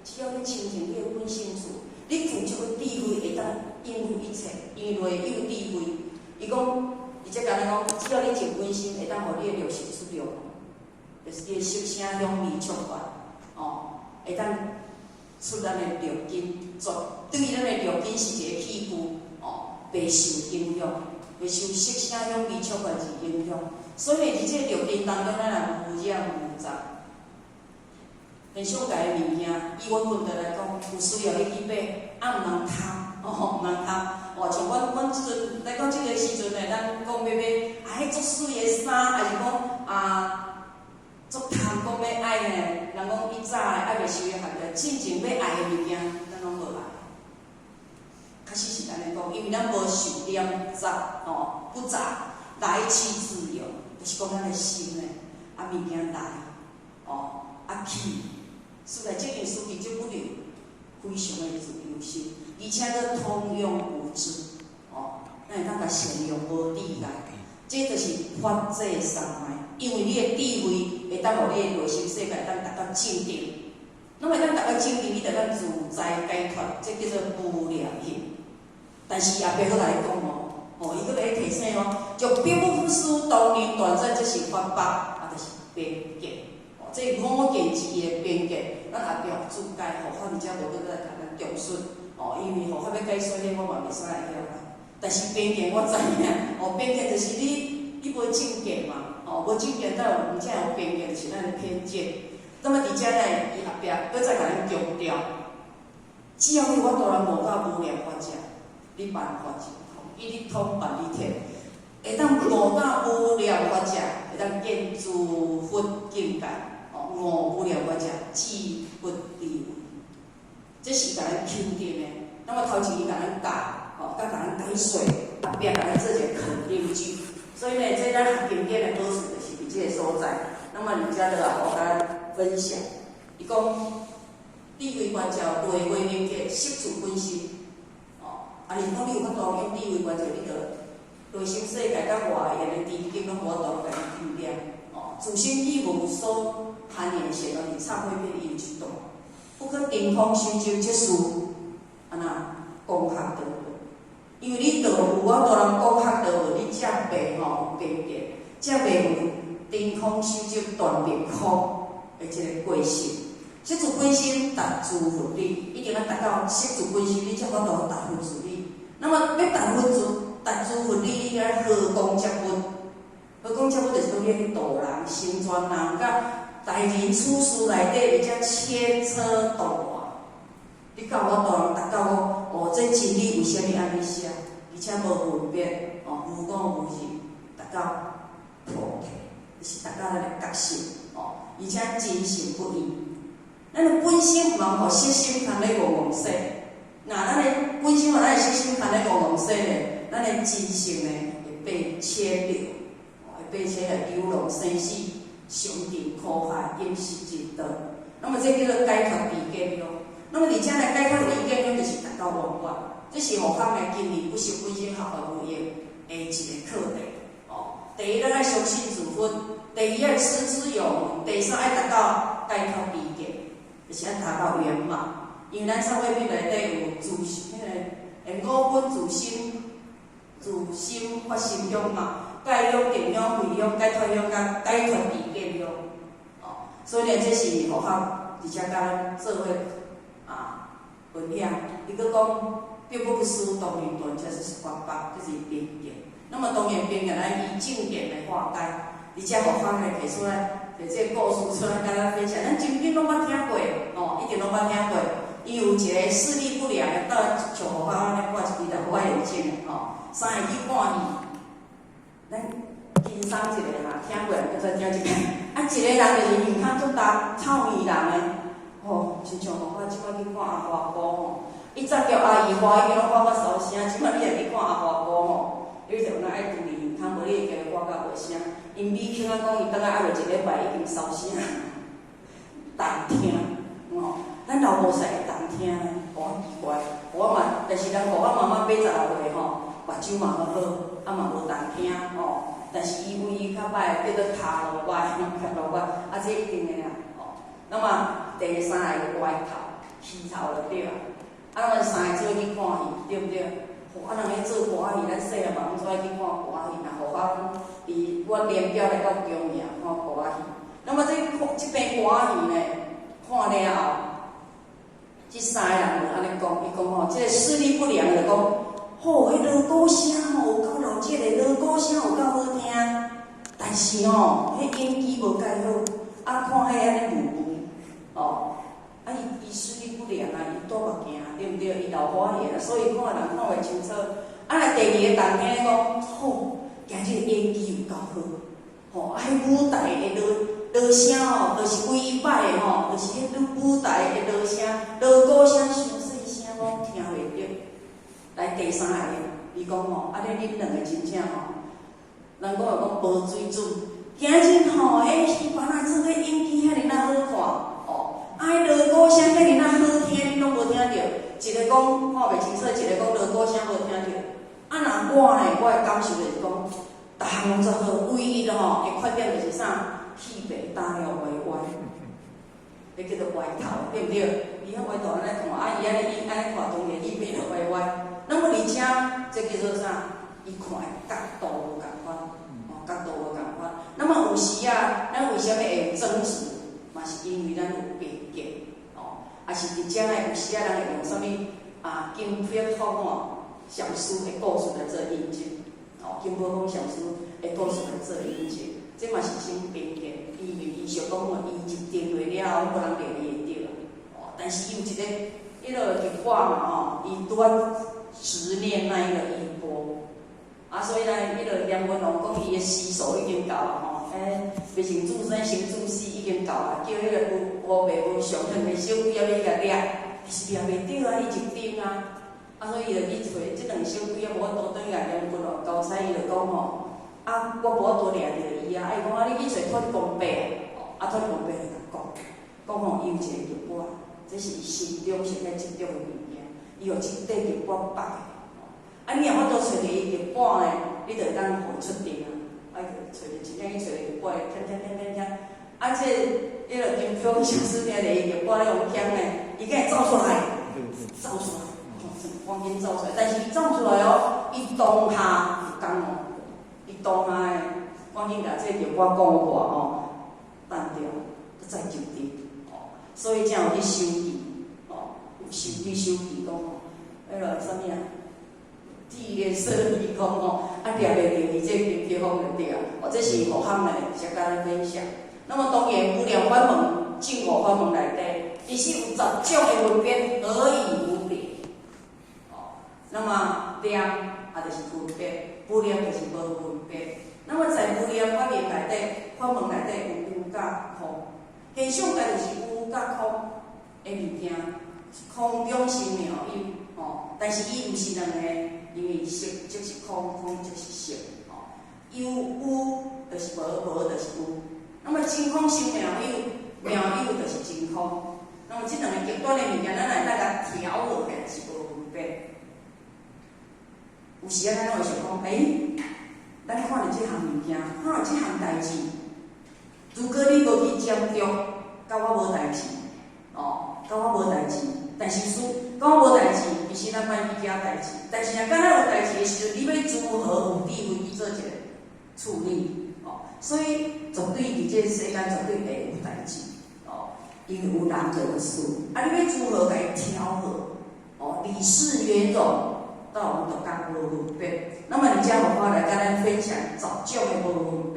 只要你清淨你的本性處，你具足的智慧會當應付一切，因為內有智慧。伊講，而且簡單講，只要你靜本心，會當予你的六識出六，就是你的色聲香味觸法，哦，會當出咱的六根，絕對咱的六根是一個器具，哦，袂受影響，袂受色聲香味觸法而影響。所以佇這個六根當中，咱也無染無雜。現上界的物件，以阮本道來講，有需要你去買，啊，毋通貪，哦，毋通貪。哦，像阮這陣來講這个時陣呢，咱講欲買啊，彼足媠的衫，抑是講啊，足貪講欲愛呢，人講以早的愛袂受影響的，真正欲愛的物件，咱攏無愛。確實是按呢講，因為咱無受染雜，哦，不雜來去自由，就是講咱的心呢，啊，物件來，哦，啊去，實在這件事情就不流，非常的自由心，而且閣通用無知，哦，咱會當共善用無障礙，這就是法界三昧，因為你的智慧會當予你的內心世界當達到正定，攏會當達到正定，你就當自在解脫，這叫做無念行。但是後壁閣來講哦，哦，伊閣來提醒哦，就並不輸當年短暫，這是法北，啊，就是邊見。哦，這五見之一的邊見，咱後壁有注解，佛法而且無閣來共咱詳述。哦，因為佛法欲解說彼，我嘛袂使會曉啦。但是邊見我知影，哦，邊見就是你無正見嘛，哦，無正見，才有毋才有偏見，就是咱的偏見。那麼佇遮呢，伊後壁閣再共咱強調，只要你有法度來悟到無念法者，你萬法盡通，一理通萬理徹，會當悟到無念法者，會當見諸佛境界。哦，悟無念法者，智佛地位，這是共咱肯定的。那麼頭前伊共咱教，哦，佮共咱解說，後壁共咱做一個肯定句。所以呢，這咱學經典的好處就是佇這個所在。那麼你遮就來予咱分享，伊講智慧觀照，內會明體，識處本心。哦，啊，你講你有法度用智慧觀照，你就內心世界佮外緣的場景攏無法度共你分辨。哦，自心起無所攀緣現哦，佇懺悔品伊有一段，不可憑空修習這事，按怎講學道論？因為你著有法度人講學道論，你才袂吼有偏見，才袂有憑空修習斷別空的這個過失。識處本心達諸佛理，一定欲達到識處本心，你才有法度達佛子理。那麼欲達佛子、達諸佛理，你愛荷功接物。荷功接物就是講你去度人、成全人，佮待人處事內底，而且牽車度啊。你敢有法度人達到講，哦，這真理為啥物按呢寫？而且無分別，哦，無我無執，達到菩提，就是達到咱的覺性，哦，而且真心不移。咱的本心毋通予色心牽咧戇戇說，若咱的本心予咱的色心牽咧戇戇說咧，咱的真性呢會被牽流，會被牽來流浪生死，上盡苦海，永失真道。那麼這叫做解脫知見咯。那麼而且呢，解脫知見咯，就是達到圓滿。這是佛法呢，經歷不修本心學法無用的一個課題。哦，第一，咱愛相信自佛；第二，愛持之有恆；第三，愛達到解脫知見，就是愛達到圓滿。因為咱懺悔品內底有自彼个緣五分自心，自心發心向嘛，解香、定香、回向、解脫香、佮解脫知見香。哦，所以呢，這是佛法，而且佮咱做伙啊分享。伊閣講，並不是當然斷，這是方法，這是邊見。那麼當然邊見咱以正見來化解，而且佛法來提出來，提這個故事出來佮咱分享。咱曾經攏捌聽過，哦，一定攏捌聽過。伊有一個視力不良的，到像佛法按呢掛一支淡薄仔眼鏡的，吼，三个去看戲，咱輕鬆一下哈，聽過閣再聽一遍。啊，一個人就是耳孔足焦，臭耳人的，吼，親像佛法這擺去看阿華姑吼，伊早叫阿姨花已經攏看甲收聲，這擺你會去看阿華姑吼，你就有哪愛注意耳孔，無你會共伊看甲無聲。𪜶美慶仔講，伊轉來還未一禮拜已經收聲，重聽，吼。咱老菩薩會重聽呢，哦，奇怪，我嘛，但是人我媽媽86歲吼，目睭嘛好好，啊嘛無重聽吼，但是伊唯一較歹叫做跤路歪，跤路歪，啊這一定的啦，吼。那麼第三個歪頭，虛頭就對啊。啊，咱們三個做伙去看戲，對毋對？啊，人彼做歌仔戲，咱細漢嘛攏總愛去看歌仔戲，若互我佇阮連表來到中營看歌仔戲。那麼這看這邊歌仔戲呢，看了後，這三個人就按呢講，伊講吼，這個視力不良的講，吼，彼鑼鼓聲吼有夠熱熱的，鑼鼓聲有夠好聽，但是吼，彼演技無蓋好，啊，看彼按呢霧霧，哦，啊，伊伊視力不良啊，伊戴目鏡，對毋對？伊老花眼，所以看人看袂清楚。啊，若第二個同聽講，吼，今日演技有夠好，吼，啊，彼舞台的鑼鑼聲吼，就是唯一歹的吼，就是彼舞台的鑼聲、鑼鼓聲傷細聲，攏聽袂著。來第三個，伊講吼，啊，你恁兩個真正吼，人講會講無水準。今日吼，彼戲班仔做彼演技遐爾仔好看，哦，啊，彼鑼鼓聲遐爾仔好聽，恁攏無聽著。一個講看袂清楚，一個講鑼鼓聲無聽著。啊，若我呢，我的感受就是講，逐項攏足好，唯一吼的缺點就是啥？戲白搭了歪歪，彼叫做歪頭，對毋對？伊遐歪頭按呢看，啊，伊按呢伊按呢看，當然戲白就歪歪。那麼而且這叫做啥？伊看的角度無仝款，哦，角度無仝款。那麼有時啊，咱為啥物會有爭執？嘛是因為咱有偏見，哦，也是佇遮呢，有時啊，人會用啥物啊金碧峰吼禪師的故事來做引證，哦，金寶峰禪師的故事來做引證，這嘛是一種偏見。伊為伊想講吼，伊入定落了後，無人掠伊會著，哦，但是伊有一個彼落結果嘛吼，伊拄仔執念那一個衣缽，啊，所以呢，彼落閻文王講伊的時數已經到啊吼，欸，未成自生先自死已經到啊，叫彼個烏白無常兩個小鬼仔欲去共掠，伊是掠袂著啊，伊入定啊，啊，所以伊就去揣這兩個小鬼仔無法度轉來閻文王交差，伊就講吼，啊，我無法度掠著伊啊，啊，伊講啊，你去揣土地公伯啊，土地公伯就共講，講吼，伊有一個玉缽，這是伊心中上咧執著的物件，伊用這塊玉缽縛的，啊，你若法度揣著伊玉缽呢，你就會當予伊出定啊。啊，伊就揣著真正去揣著玉缽，聽聽聽聽聽，啊，這彼個金飄禪師聽著伊玉缽咧予響呢，伊竟會走出來，走出來，趕緊走出來，但是伊走出來哦，伊當下有感悟，伊當下的趕緊共這個玉缽講話吼，斷掉，閣再入定，哦，所以才有去收記，哦，有收去收記講吼，彼落啥物啊？智練舍利講吼，啊，掠袂著伊這金飄風就對啊，哦，這是互項呢，才共咱分享。那麼當然無量法門、淨五法門內底，其實有十種的分別，何以無別？哦，那麼念啊，就是分別；不念就是無分別。那麼在無量法門內底，法門內底有有佮空，現象界就是有佮空的物件，空中生妙有，吼，但是伊毋是兩個，因為色即是空，空即是色，吼，有有就是無，無就是有。那麼真空生妙有，妙有就是真空。那麼這兩個極端的物件，咱來當共調和起來是無分別。有時啊，咱攏會想講，欸，咱看著這項物件，看著這項代誌，如果你無去斟酌，佮我無代誌，哦，佮我無代誌，但是師講無代誌，其實咱莫去驚代誌。但是若敢若有代誌的時陣，你欲如何有智慧去做一個處理？哦，所以絕對佇這個世間絕對會有代誌，哦，因為有人就有事。啊，你欲如何共伊調和？哦，理事圓融，到有逐工無分別。那麼佇遮佛法來共咱分享十種的無分別，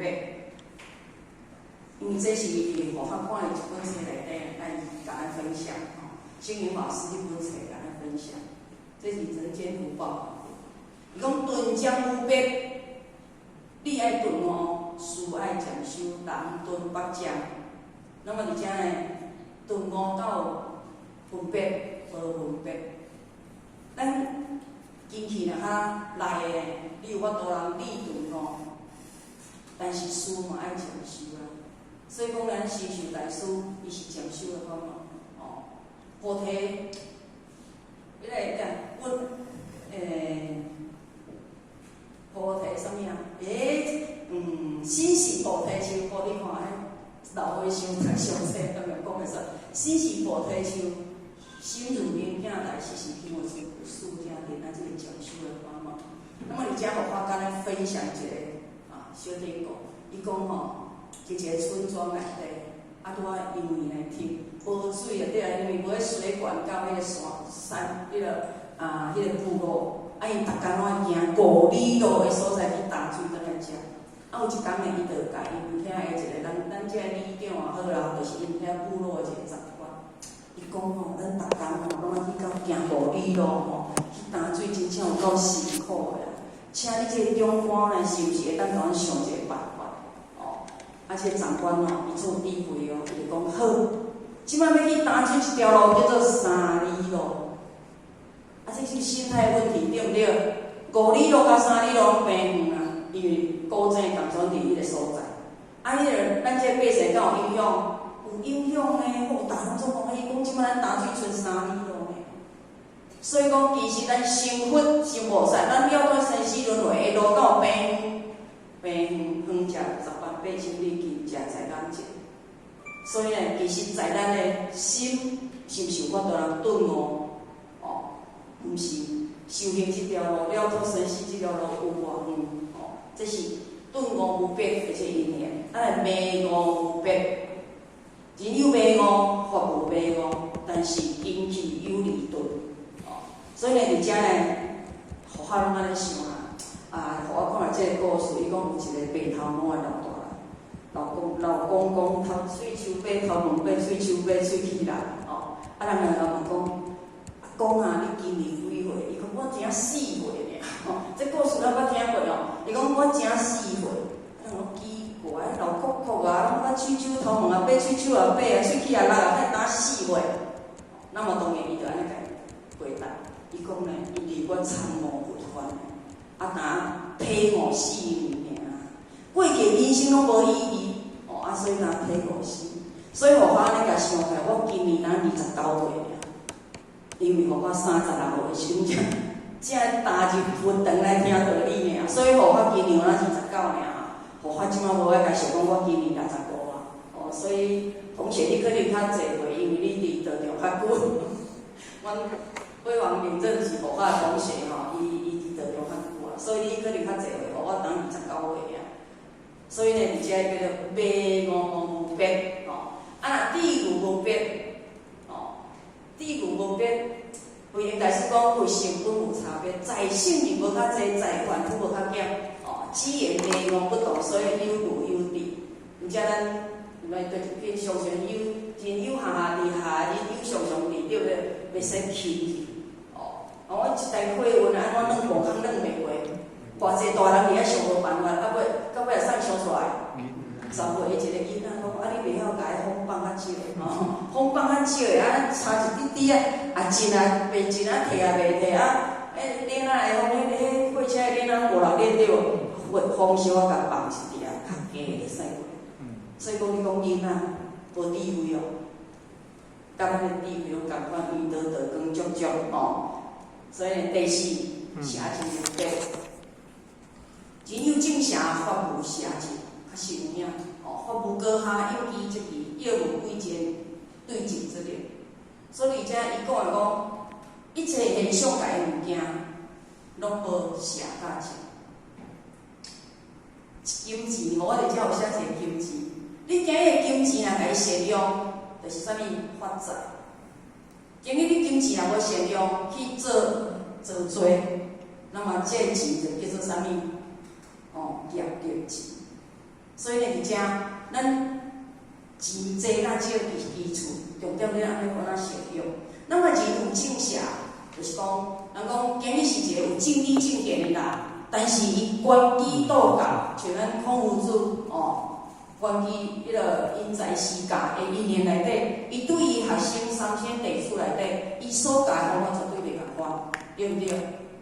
因為這是佛法看的一本冊內底，咱共咱分享。吼，星雲法師這本冊共咱分享，這是人間福報。伊講頓漸無別，你愛頓悟，事愛漸修，人頓百漸。那麼佇遮呢，頓悟到分別無分別。咱根器若較內的，你有法度人理頓悟，但是事嘛愛漸修啊。所以講，咱神秀大師伊是漸修的法門，哦，菩提，彼個叫阮菩提啥物啊？心是菩提樹，哦，你看，老和尚讀上冊，咁樣講會說，心是菩提樹，心如明鏡台，時時聽聞師聽佇咱這個漸修的法門。那麼佇遮佛法共咱分享一個啊小典故，伊講吼，佇一個村莊內底，啊拄仔因為呢天無水啊，對啊，因為無彼水管到彼個山山，彼個啊，彼個部落，啊𪜶逐工攏愛行五里路的所在去擔水轉來食。啊有一工呢，伊就共𪜶遐的一個咱咱這個里長也好啦，就是𪜶遐部落的一個長官，伊講吼，咱逐工吼攏愛去到行五里路吼，去擔水，真正有夠辛苦的啦。請你這個長官呢，是毋是會當共阮想一個辦法？哦，啊，這個長官哦，伊做智慧哦，伊就講好，這擺欲去擔水這條路叫做三里路。啊，這是心態問題，對毋對？五里路佮三里路攏平遠啊，因為古井仝款佇彼個所在。啊，彼個咱這個百姓敢有影響？有影響呢，哦，逐人總講，伊講這擺咱擔水賰三里路呢。所以講，其實咱成佛成菩薩，咱了斷生死輪迴，會路到平遠，平遠遠者10萬八千里，近者在眼前。所以呢，其實在咱的心，是毋是有法度人頓悟？哦，毋是修行這條路，了脫生死這條路有偌遠？哦，這是頓悟無別的這個因緣。啊，來迷悟無別，人有迷悟，法無迷誤，但是根器有理頓。哦，所以呢，佇遮呢，佛法攏按呢想啊，啊，予我看著這個故事，伊講有一個白頭毛的老大人，老公老公公頭喙鬚白，頭毛白，喙鬚白，喙齒力，哦，啊，人來共問講，阿公啊，你今年幾歲？伊講我才四歲爾，吼，這故事咱捌聽過哦。伊講我才四歲，啊，人講奇怪，老摳摳啊，攏甲喙鬚頭毛也白，喙鬚也白啊，喙齒也力啊，才焦四歲。那麼當然，伊就按呢共回答，伊講呢，因為我參悟佛法，啊，焦體悟四年爾，過去人生攏無意義，哦，啊，所以焦體悟死。所以佛法按呢共想起來，我今年焦29歲爾，因為佛法36歲時陣才踏入佛堂來聽道理爾，所以佛法今年我29爾，佛法這擺無愛共想講我今年65啊，哦，所以同學你可能較濟歲，因為你佇道場較久。阮輝煌領證是佛法的同學吼，伊佇道場較久啊，所以你可能較濟歲，予我焦29歲爾。所以呢，佇遮叫做迷悟無別，吼，啊若智愚無別，吼，智愚無別，慧能大師講佛乘本無差別，在聖人無較濟，在凡夫無較減，哦，只緣迷悟不同，所以有愚有智。毋則咱來對一片常常有人有下下智，下人有上上智，對毋對？袂使輕去，哦，我一台貨運按怎軟無空軟袂過，偌濟大人佇遐想無辦法，啊尾到尾也送想出來。10歲一個囡仔講：啊，你袂曉共彼風放較少的，吼，風放較少的，啊，差一滴滴啊，啊，進啊袂進啊，退也袂退啊，彼鏈仔的風，彼貨車的鏈仔無六鏈對無？風小可共放一滴啊，較低會使過。所以講你講囡仔無智慧哦，佮咱的智慧攏仝款，黃道道光足足吼。所以第四邪見無別，人有正邪，法無邪見，確實有影。哦，法無高下，應機則異，藥無貴賤，對症之力。所以遮伊講的講，一切現象界的物件，攏無邪佮正。金錢，我佇遮有寫一个金錢。你今日金錢若共伊善用，就是啥物發財。今日你金錢若無善用去做做罪，那麼這個錢就叫做啥物？哦，業力錢。所以呢，佇遮咱錢濟佮少是基礎，重點你按呢按怎善用。那麼人有正邪，就是講，人講今日是一個有正知正見的人，但是伊關機倒教，像咱孔夫子哦，關機彼个因材施教的一年內底，伊對伊學生三千弟子內底，伊所教的方法絕對袂仝款，對毋對？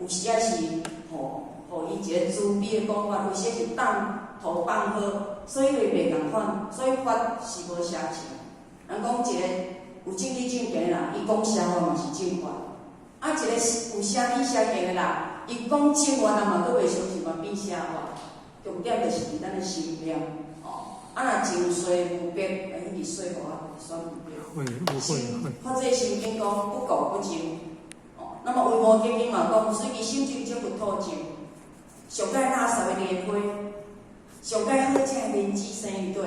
有時仔是予伊一個慈悲的講法，有時是當頭棒喝，所以會袂仝款，所以法是無邪正。人講一個有正知正見的人，伊講邪法嘛是正法；啊，一個有邪知邪見的人，伊講正法，人嘛閣袂相信嘛變邪法。重點就是佇咱的心念，哦。啊，若淨衰無別，哎，彼是說互我選無別。會，會，會。法界心經講不垢不淨，哦。那麼維摩訶經嘛講，隨其心淨則佛土淨。上蓋垃圾的蓮花，上蓋好食的蓮子生佇佗，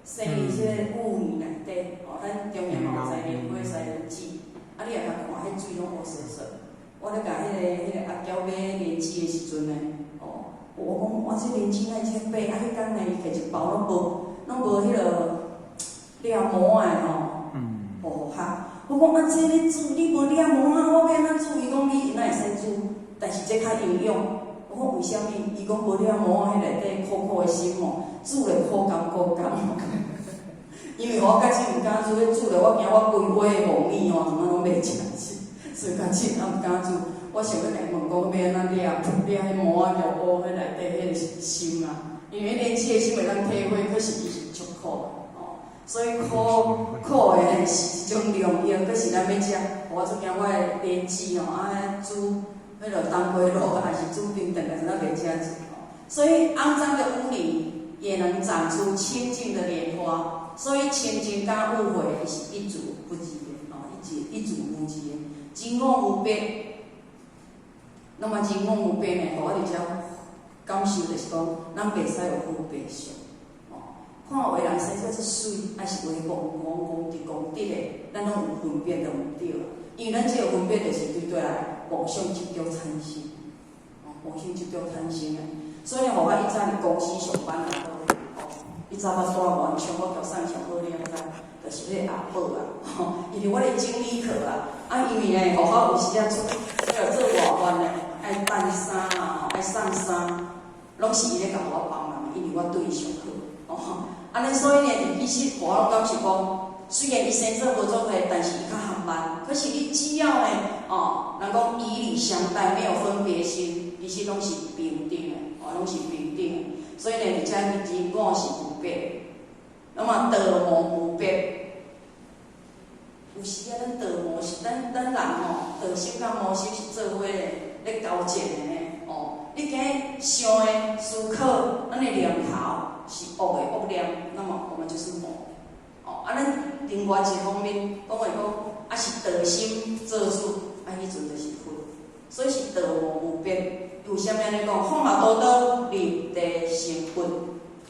生佇這个污泥內底，哦，咱中央嘛有栽蓮花、栽蓮子，啊，你若共看，彼水攏烏趖趖。我咧共彼个阿嬌買蓮子的時陣呢，哦，我講哇，這蓮子哪會遮白？啊，彼工呢，伊摕一包攏無彼个掠膜的吼，哦哈。我講啊，這咧煮你無掠膜啊，我欲按怎煮？伊講你哪會使煮？但是這較營養。我講為啥物？伊講無掠膜啊，彼內底苦苦的心吼，煮咧苦甘苦甘。因為我較早毋敢煮，彼煮咧我驚我規鍋的糯米吼，怎麼攏袂食去，所以較早也毋敢煮。我想欲共伊問講，欲按怎掠掠彼膜仔，叫烏彼內底彼个心啊？因為蓮子的心會當退火，可是伊是足苦哦。所以苦苦的是一種良藥，可是咱欲食，我足驚我的蓮子吼，啊煮彼落冬瓜露，還是煮冰頓，但是咱袂食住吼。所以骯髒的污泥也能長出清淨的蓮花。所以清淨佮污穢，伊是一主不二的，吼，一主無二的，真我無別。那麼真我無別呢？予我佇遮感受就是講，咱袂使有分別相，哦。看有的人生做足媠，抑是有的戇戇戇直戇直的，咱攏有分別就毋對。因為咱這個分別就是對對來妄想執著產生，哦，妄想執著產生的。所以，予我以早佇公司上班也好，哦，以早捌帶完像我共送上好你知，就是彼个阿寶啊，吼，因為我咧整理課啊，啊，因為呢，予我有時仔出，彼個做外援呢，愛擔衫啊，愛送衫，攏是伊咧共我幫忙，因為我對伊上好，哦，按呢所以呢，其實我攏感受講，雖然伊生做無做伙，但是伊較含慢，可是你只要呢，哦，人講以禮相待，沒有分別心，其實攏是平等的，哦，攏是平等的。所以呢，佇遮真我是無別，那麼道魔無別。有時啊，咱道魔是咱人吼，道心佮魔心是做伙的，咧交戰的呢。哦，你今日想的思考，咱的念頭是惡的惡念，那麼我們就是魔。哦，啊，咱另外一方面講話講，啊是道心做主，啊，彼陣就是佛。所以是道魔無別。為啥物按呢講？放下屠刀，立地成佛。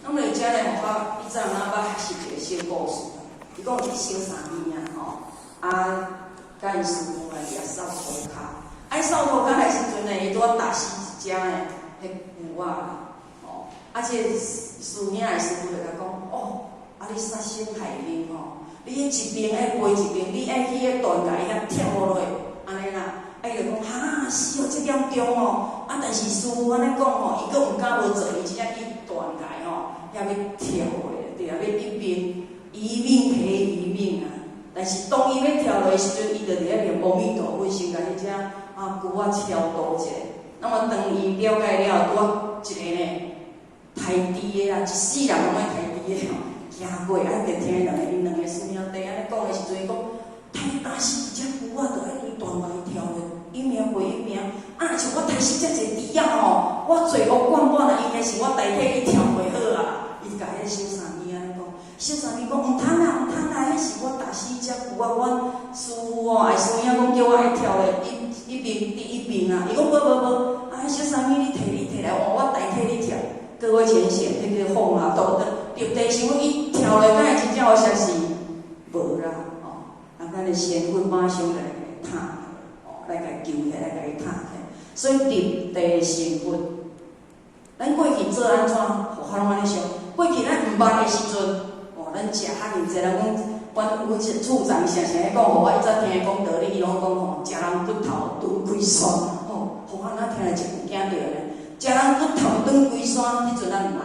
那麼佇遮呢，我以前咱捌學習一個小故事。伊講有一個小三仔吼，啊，佮𪜶師父來佇遐掃塗跤。啊，伊掃塗跤的時陣呢，伊拄仔踏死一隻呢，彼龜仔，吼。啊，這個師兄的師父就共講：哦，啊，你殺生害命吼，你彼一邊愛飛一邊，你愛去彼斷崖遐跳落去，按呢啦。啊，伊就講：哈，是哦，這嚴重哦。啊，但是師父按呢講吼，伊閣毋敢無做，伊真正去斷崖吼，遐欲跳落，對啊，欲一命一命賠一命啊。但是當伊欲跳落的時陣，伊就佇遐念阿彌陀佛，先共彼隻啊龜仔超度一下。那麼當伊了解了，拄仔一个呢，刣豬的啦，一世人攏愛刣豬的吼，行過啊，就聽𪜶兩個師兄弟按呢講的時陣，伊講刣打死一隻龜仔，就愛對斷崖跳落，一命賠一命。啊，若像我刣死遮濟豬仔吼，我罪惡貫滿啊，應該是我代替伊跳袂好啊。伊就共彼個小三仔按呢講，小三仔講毋通啊，毋通啊，彼是我打死一隻龜仔，阮師父哦，立地成佛，伊跳落敢會真正有相是？無啦，哦，啊，咱的仙佛馬上來共伊拍，哦，來共伊救起來，來共伊拍起來。所以立地成佛，咱過去做按怎，佛法攏按呢想。過去咱毋捌的時陣，哦，咱食較認真，人講，阮阮處長常常咧講，予我以前聽伊講道理，伊攏講吼，食人骨頭長規山，吼，予我若聽來真有驚著呢。食人骨頭長規山，彼陣咱毋捌，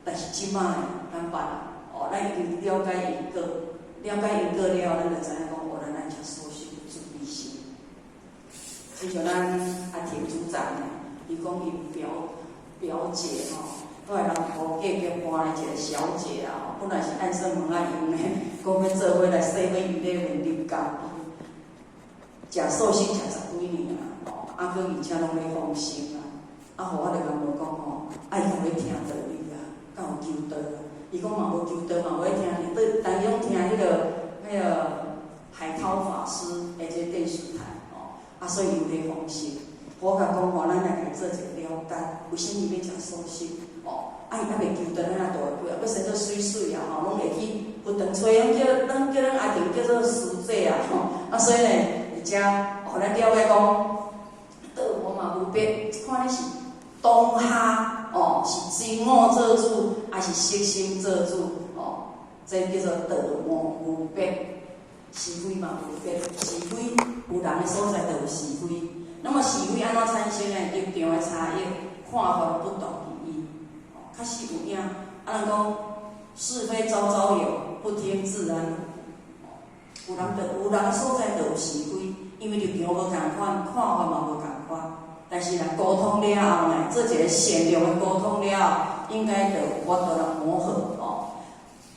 但是這擺咱捌啊，哦，咱已經了解因果，了解因果了後，咱就知影講，哦，咱愛食素食，慈悲心。親像咱阿田組長呢，伊講伊表表姐吼，後來人婆隔壁搬來一個小姐啊，本來是按算問仔用的，講欲做伙來洗米伊咧問入教，食素食食十幾年啊，吼，啊，閣而且攏咧放生啊，啊，予我就共問講吼，啊，伊敢有咧聽道理啊？敢有求道啊？伊講嘛無求道嘛無咧聽，對，但伊攏聽彼個海濤法師的這個電視台，吼，啊，所以伊有咧放生。我共講吼，咱來共伊做一個了解，為啥物欲食素食？哦，啊，伊猶未求道，咱若大個欲生做媠媠啊，吼，攏會去佛堂揣，攏叫咱叫咱阿婷叫做師姐啊，吼，啊，所以呢，而且予咱了解講，道魔嘛無別，看你是當下哦，是真我做主，抑是色心做主？哦，這叫做道魔無別，是非嘛無別，是非有人的所在就有是非。那麼是非按怎產生呢？立場的差異，看法不同而已。哦，確實有影。啊，人講是非朝朝有，不聽自安。有人就有人所在就有是非，因為立場無仝款，看法嘛無仝款。但是若溝通了後呢，做一個善良的溝通了後，應該就有法度來磨合哦。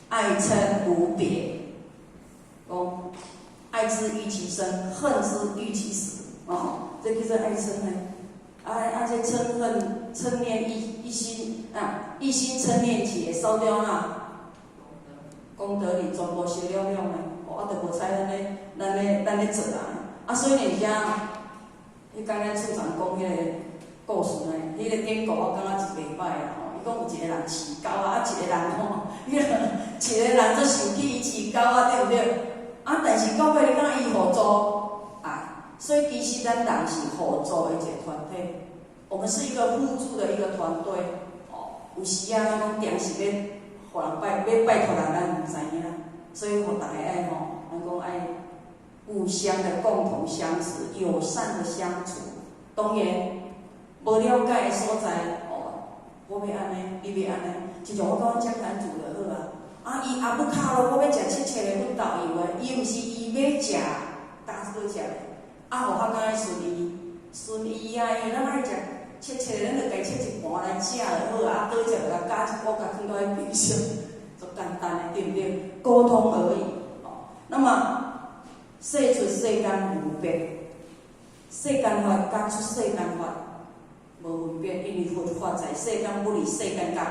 愛嗔無別，講愛之欲其生，恨之欲其死。哦，這叫做愛嗔呢。啊啊！這嗔恨嗔念一心啊，一心嗔念起，會燒掉哪？功德林全部燒了了呢。哦，啊，就無彩咱咧做人。啊，所以呢，遮，彼工咱處長講彼個故事呢，彼個典故我感覺真袂歹啦吼。伊講有一個人飼狗仔，啊，一個人吼，彼個一個人足生氣，伊飼狗仔對毋對？啊，但是到尾你感覺伊互助啊，所以其實咱人是互助的一個團體，我們是一個互助的一個團隊。哦，有時啊，咱講定是欲予人拜，欲拜託人，咱毋知影，所以予逐家愛吼，咱講愛互相的共同相處，友善的相處。當然，無了解的所在，哦，我欲按呢，你欲按呢，親像我講江南煮就好啊。啊，伊阿母卡咯，我欲食切切的粉豆油的，伊毋是伊欲食，加倒食的。啊，予我感覺順伊，順伊啊，因為咱愛食切切的，咱就家切一盤來食就好啊。啊，倒食就共加一箍，共囥佇彼冰箱，足簡單的，對毋對？溝通而已。哦，那麼世出世間無別，世間法佮出世間法無分別，因為佛法在世間不離世間覺，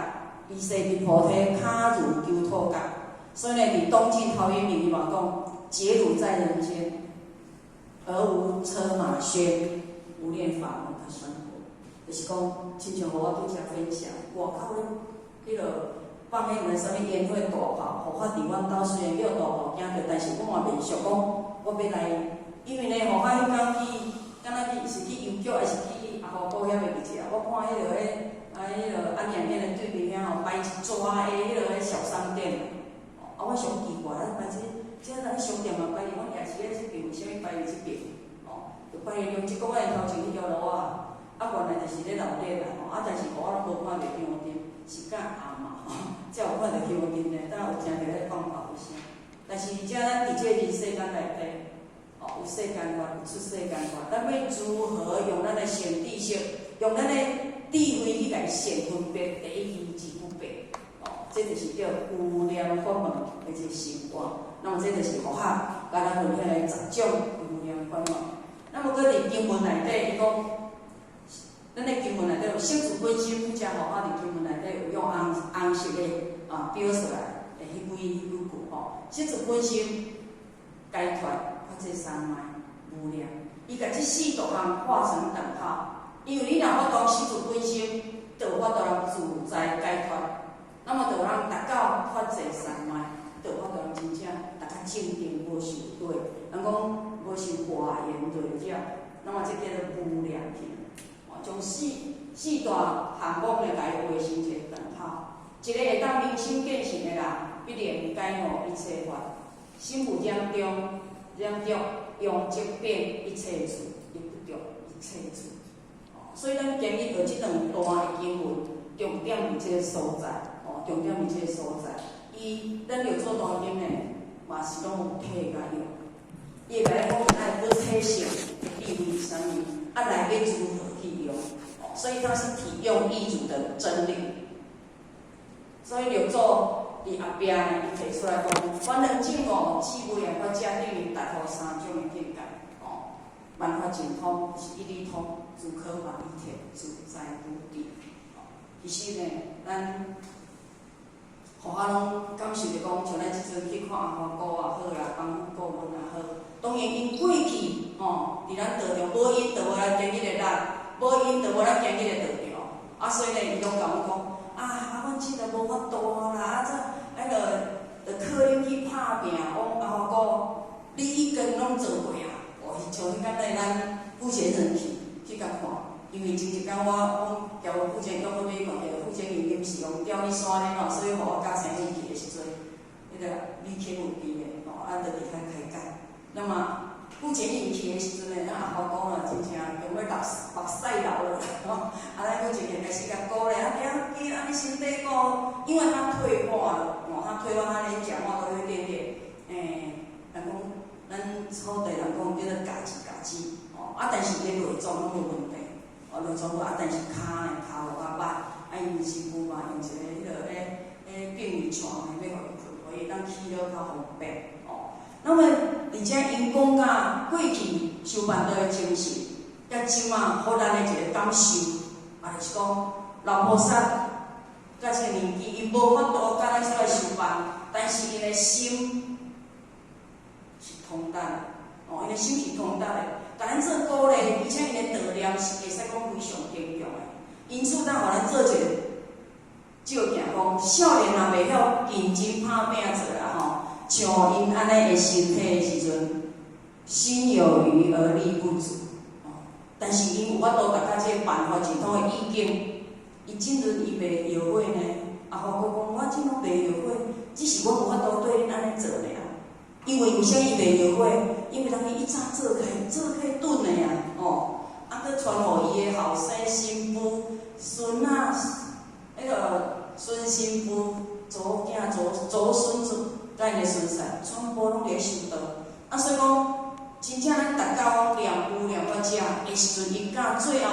伊誓入菩提，跤如鳩吐角。所以呢，佇東晉陶淵明伊嘛講：結廬在人間，而無車馬喧，無念法門的生活。就是講，親像予我拄才分享，外口咧，彼個放彼個啥物煙火大炮，予我佇阮兜雖然叫大炮驚著，但是我嘛袂想講我欲來，因為呢，予我彼工去，敢若去是去郵局，抑是去阿婆保險的佇遮，我看彼個彼啊彼個阿娘店的對面遐吼擺一逝的彼個小商店，啊，我想奇怪，啊擺這這咱商店嘛擺佇阮夜市仔這邊，為啥物擺佇這邊？哦，就擺佇兩浙江仔頭前彼條路仔。啊，原來就是咧鬧熱啦吼，啊，但是我攏無看著香燈，是較暗嘛吼，才有看著香燈咧，當有聽著咧放炮聲。但是而且咱佇這個人世間內底，哦，有世間法，有出世間法，咱欲如何用咱的善知識，用咱的智慧去共善分別，第一義之不別，哦，這就是叫無量法門的一個生活。那麼這就是佛法共咱分享的十種無量法門。那麼閣佇經文內底，伊講，咱的經文內底有識自本心，拄才佛法佇經文內底有用紅紅色的啊標出來的彼幾幾句吼。識自本心解脫法界三昧無量，伊共這四大項畫成等號，因為你若法度識自本心，就有法度自在解脫。那麼就讓達到法際三昧，就有法度人真正達較正定無受對，人講無受掛緣對了，那麼這叫做無量行，哦，將四大項目呢，共伊畫成一個等號。一個會當明心見性的人，必然解悟一切法，心無染著，染著用即變一切處，亦不著一切處。哦，所以咱今日學這兩段的經文，重點佇這個所在，哦，重點佇這個所在。伊咱六祖壇經呢，嘛是攏有體佮用，伊會共咱講愛本體性的智慧是啥物，啊來欲如何去用，哦，所以它是體用一如的真理。所以六祖佇後壁呢，伊提出來講，凡能證悟智無量法者，等於達予三種的境界，哦，萬法盡通是一理通，自可化一切，自在無敵。哦，其實呢，咱互我攏感受著講，像咱這陣去看阿華姑也好啦，幫顧問也好，當然𪜶過去吼，佇咱道場無𪜶就無咱今日的力，無𪜶就無咱今日的道場。啊，所以呢，伊攏共阮講，啊，啊，阮這個無法度啦，啊，這彼個就靠恁去拍拚。講阿華姑，你已經攏做過啊，哦，像彼工咧，咱傅先生去共看，因為前一工我講叫傅先生叫我欲看，傅先生臨時講調去山咧吼，所以予我佮先生去的時陣，彼個李天有佇的吼，啊，就佇遐開講。那麼傅前因去的時陣呢，咱阿華姑啦，真正用欲目屎流落來吼。啊，咱傅前因開始共鼓勵，啊，行行，按呢身體顧，因為他退化了，哦，他退化，他連講話都有一點點，人講咱草地人講叫做嘎吱嘎吱，哦，啊，但是伊內臟攏無問題，哦，內臟無啊，但是跤呢，跤有較歹，啊，𪜶新婦嘛用一個彼個彼病床呢，欲予伊睏，予伊會當起了較方便，哦。那麼，而且𪜶講甲過去修辦道的精神，佮這馬予咱的一個感受，啊，就是講老菩薩佮這個年紀，伊無法度佮咱出來修辦，但是𪜶的心是通達的，哦，𪜶的心是通達的，共咱做鼓勵，而且𪜶的道念是會使講非常堅強的。因此，咱予咱做一個照鏡，講少年若袂曉認真拍拚做啦吼。像𪜶按呢的身體的時陣，心有餘而力不足，哦，但是𪜶有法度達到這個萬法盡通的意境，伊進入伊袂後悔呢。阿華姑講，我這攏袂後悔，只是我無法度對恁按呢做爾。因為為啥伊袂後悔？因為人伊以早做開做開頓的啊，哦，啊，閣傳予伊的後生新婦、孫仔，彼個孫新婦、祖囝、祖孫子。佮𪜶的孫婿，全部攏佇咧修道。啊，所以講，真正咱達到念無量法者的時陣，伊到最後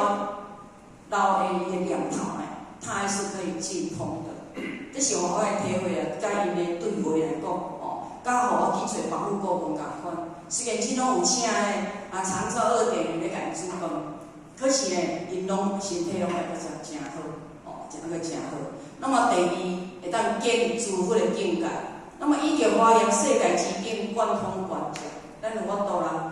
留下伊的念頭呢，他還是可以盡通的。這是我的體會啊，佮𪜶的對話來講，哦，佮予我去揣防護顧問仝款。雖然這攏有請的啊，長照2.0咧共𪜶煮飯，可是呢，𪜶攏身體攏還閣誠誠好，哦，誠閣誠好。那麼第二，會當見諸佛的境界。那麼依著華嚴世界之境貫通觀照，咱有法度啦。